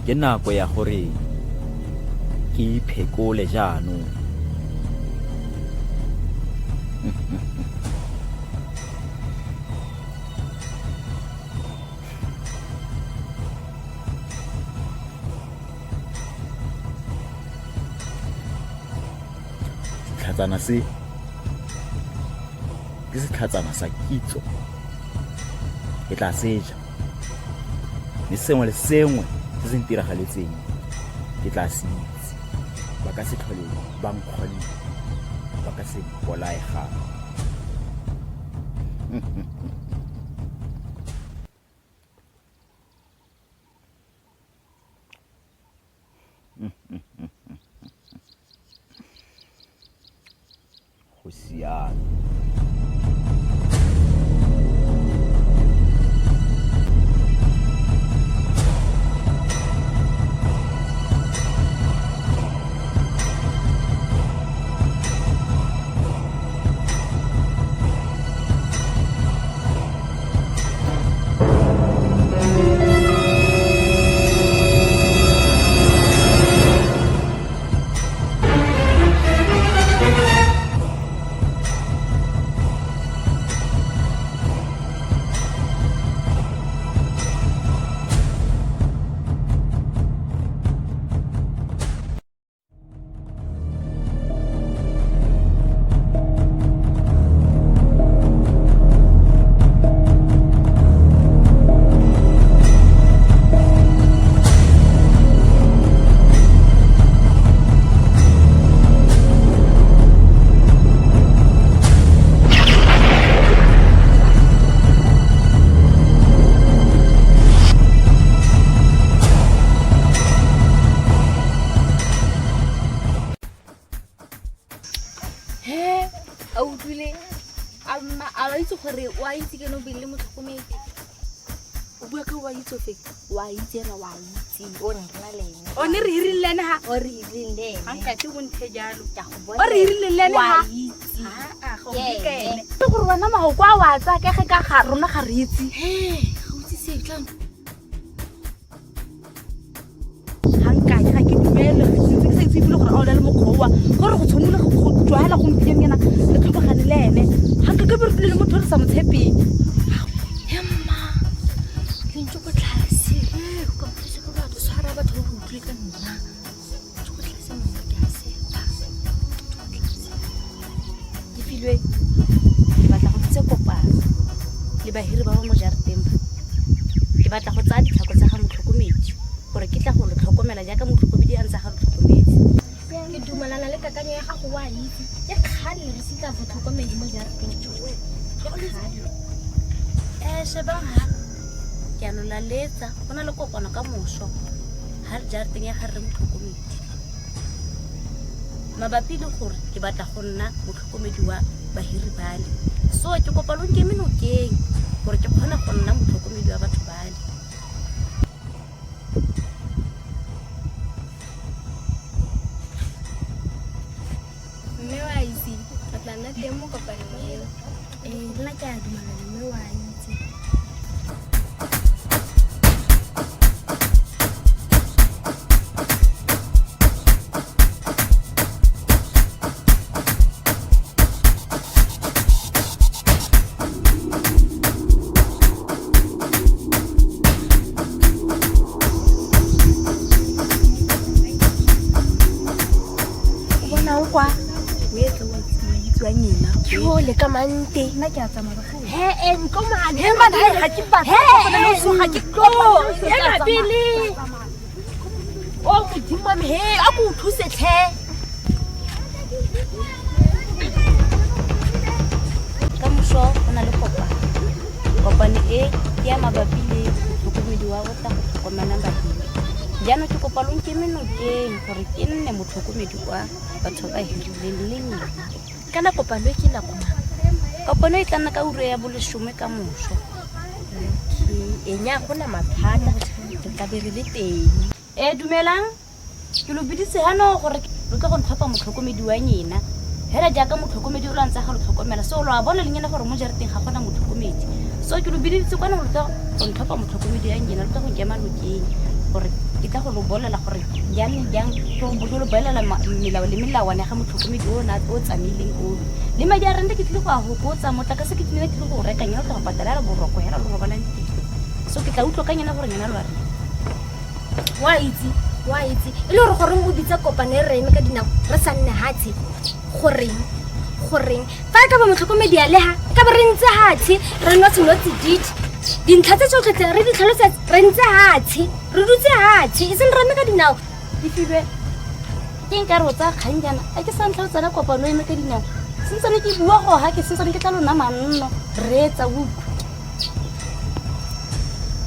Ke nako ya gore ke iphekole jaanong. Setlhatsana se ke setlhatsana sa kitso. Ke tla se ja. Mme sengwe le sengwe se se ntiragaletseng ke tla se itse. Ba ka se tlhole ba nkgonne, ba ka se mpolaye gape. Go siame. He, a utlwile a mma a wa itse gore wa itse ke no bile motlhokomedi. O bua ka wa itse ofe? Wa itse ena wa itse o re rena le ene. O ne re hirile le ene ha? O re hirile le ene. Ga nkate o nthe jalo. Ke a go O re hirile le ene ha? Wa itse. Ah, ga o bue ka ene. Ke gore wena mahoko a wa tsaya ka ge ka ga rona ga re itse. He, ga o itse se tlang. Ga nkake ga ke dumele ke ntse ke sa itse ebile gore a o na le mokgwa oa gore go tshwanile go jwala gompieno yana re tlhobogane le ene ga nka ke be re tlile le motho re sa mo tshepeng. Emma, lentswe ko tlase. Ka mphuse ke batho tshwara batho ba utlwe ka nna. Lentswe ko tlase monna ke a sepa. Lentswe ko tlase. Ke filwe ke batla go bitsa kopano le bahiri ba ba mo jarateng ba. Ke batla go tsaya ditlhako tsa ga motlhokomedi gore ke tla go lo tlhokomela jaaka motlhokomedi a ntse a ga lo tlhokometse. Ke dumalana le kakanyo ya gago wa itse. Ke kgale re sitla motlhokomedi mo jarateng. Ke kgale. Shebang ha ke a lo laletsa go na le kopano ka moso ha re jarateng ya ga rre motlhokomedi mabapi le gore ke batla go nna motlhokomedi wa bahiri bale, so ke kopa lo nkeme nokeng gore ke kgone go nna motlhokomedi wa batho bale. Mme wa itse, re tla nna teng mo kopanong eo. Ee, nna ke a dumalana mme wa itse. O bonang kwa o etle wa itsiwang ena Yo, le ka mante. Nna ke a tsamaya bagae. He, e, nko mane. He, man, he, ga ke batle go kopana le oso, ga ke kopane le oso, ke a Ema tsamaya. pele. O modimo wa me, he, a ko o thuse tlhe. Ka moso go na le kopano. Kopano e ke ya mabapi le motlhokomedi wa go tla go tlhokomelang bahiri. Jaanong ke kopa lo nkeme nokeng gore ke nne motlhokomedi wa batho ba hirileng le nna. Kana kopano e ke nako mang? Kopano e tla nna ka ura ya bolesome ka moso. Okay, e nya gona mathata, re tla be re le teng. Dumelang, ke lo biditse hano gore lo tle go ntlhopha motlhokomedi wa nyena. Hela jaaka motlhokomedi o lo ntse ga lo tlhokomela, so lo a bona le nyena gore mo jarateng ga gona motlhokomedi. So ke lo biditse kwana lo tle go ntlhopha motlhokomedi wa nyena, lo tle go nkema nokeng gore e tla go lo bolela gore jang le jang ke go lo bolela melao le melawana ya ga motlhokomedi o na o tsamaileng o le madi a rente ke tlile go a gokotsa motlakase ke tlile ke tlile go reka nyana tla go patala ya boroko hela lo robalang teng so ke tla utlwa ka nyana gore nyana lo a reng. Wa itse, wa itse e le gore goreng o bitsa kopano e re eme ka dinao re sa nne hatshe, goreng goreng fa e ka ba motlhokomedi a leha e ka ba re ntse hatshe re nwa senotsididi dintlha tse tsotlhe tse re di tlhalosetse re ntse hatshe re dutse hatshe e seng re eme ka dinao. Ke filwe ke nka re o tsaya kgang jaana a ke sa ntlha o tsena kopano eme ka dinao sentsane ke bua go ga ke sentsane ke tla lona manno reetsa utlwa.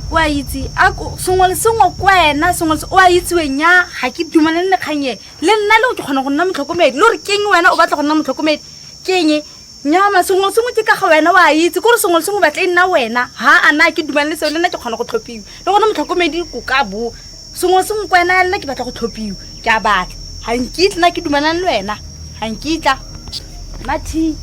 O a itse a sengwe le sengwe ko wena sengwe le o a itsewe nya ga ke dumalane le kgang e le nna le ke kgona go nna motlhokomedi le gore keng wena o batla go nna motlhokomedi keng nyama sengwe le sengwe ke ka ga wena o a itse kore sengwe le sengwe batla e nna wena ha a na ke dumalane le seo le nna ke kgona go tlhophiwa le gona motlhokomedi ko ka bo sengwe le sengwe ko wena le nna ke batla go tlhophiwa ke a batla ga nkitla nna ke dumalane le wena ga nkitla. Mathi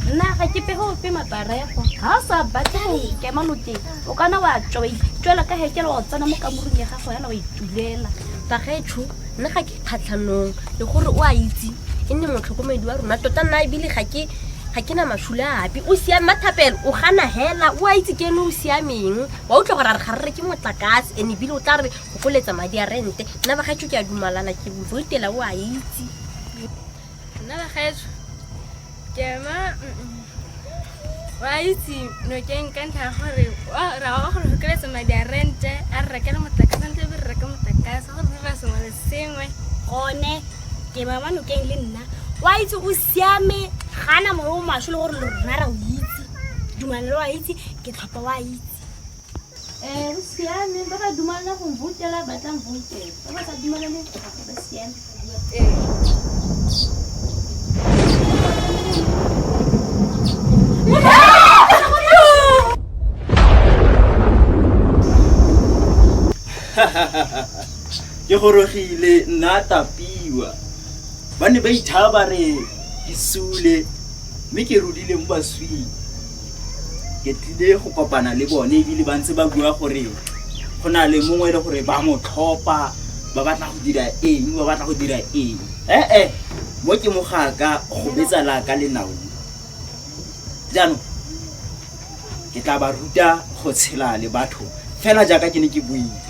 nna ga ke pege ope maparego ga o sa batle go kema nokeng o kana wa tswa wa itswela ka hekela wa tsena mo kamoreng ya gago hela wa itulela. Bagaetsho nna ga ke kgatlhanong le gore o a itse e nne motlhokomedi wa rona tota nna ebile ga ke ga ke na masula ape o siame Mathapelo o gana hela o a itse ke ene o siameng wa utlwa gore a re ga re reke motlakase and ebile o tla re gokoletsa madi a rente nna bagaetsho ke a dumalana ke voutela o a itse. Nna bagaetsho ke ema wa itse nokeng ka ntlha ya gore ra wa gore gokoletsa madi a rente a re rekele motlakase ntle be re reke motlakase gore dira sengwe le sengwe. Gone ke mama nokeng le nna wa itse o siame gana moyo o maswe le gore le rona ra o itse dumalana le wa itse ke tlhopha wa itse. O siame ba ba dumalana go mvoutela ba tla mvoutela ba ba sa dumalane ba siame. Ke gorogile nna tapiwa ba ne ba ithaya ba re ke sule mme ke rodile mo baswing ke tlile go kopana le bone ebile ba ntse ba bua gore go na le mongwe e le gore ba mo tlhopa ba batla go dira eng ba batla go dira eng ee mo ke mogaka go betsa la ka lenao jaanong ke tla ba ruta go tshela le batho fela jaaka ke ne ke buile.